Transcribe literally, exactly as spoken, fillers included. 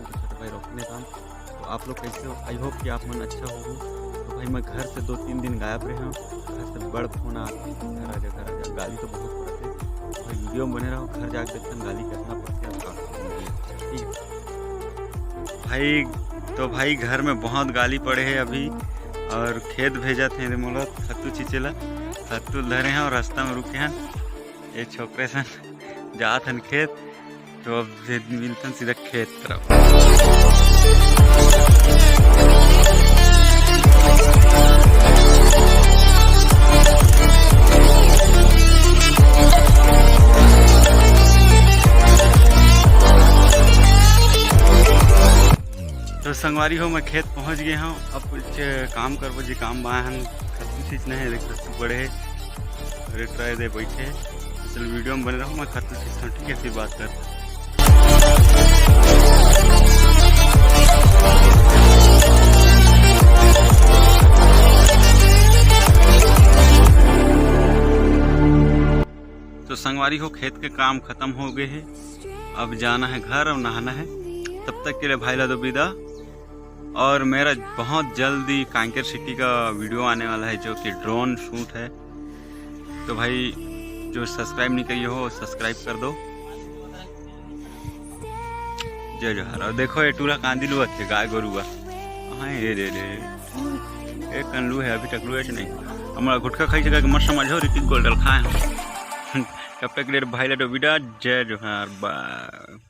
तो छोटे भाई रोकने काम। तो आप लोग कैसे हो? I hope कि आप मन अच्छा हो। तो भाई, मैं घर से दो तीन दिन गायब रहे हूँ, घर से बड़ फोन आत है कि घर आजा, घर आजा। गाली तो बहुत पड़त है। तो भाई, वीडियो में बने रहो, घर जाके देखन गाली कितना पड़ते, अब का करूँ, ठीक है भाई। तो भाई, घर में बहुत गाली पड़े है अभी, और खेत भेजत है रे मोला खत्तू छींचे ला। खत्तू धरे हैं और रास्ता में रुके हैं, ये छोकरे सन जात हन खेत। तो अब फिर मिलतन सीधा खेत तरफ। तो संगवारी हो, मैं खेत पहुंच गए हूँ। अब कुछ काम करबो, जी काम बा हन, खत्तू छींचना है, देख खत्तू पड़े है, अरे ट्राई दे बैठे। चल, वीडियो में बने रहो, मैं खत्तू छींचता हूँ, ठीक है, फिर बात करते हैं। तो संगवारी हो, खेत के काम खत्म हो गए है, अब जाना है घर और नहाना है। तब तक के लिए भाई ला दो विदा, और मेरा बहुत जल्दी कांकेर सिटी का वीडियो आने वाला है, जो कि ड्रोन शूट है। तो भाई, जो सब्सक्राइब नहीं करिए हो, सब्सक्राइब कर दो। जय जोहार। और देखो, ये टूरा कांदी लुआ थे, गाय गोरु बा। हाँ, ये रे रे, एक कन लू है, अभी तक लुए नहीं। हमारा गुटखा खाई जगह के मत समझो, ऋतिक गोल्डल खाए हम। तब तक के लिए भाई ला दो विदा, जय जोहार, बाय।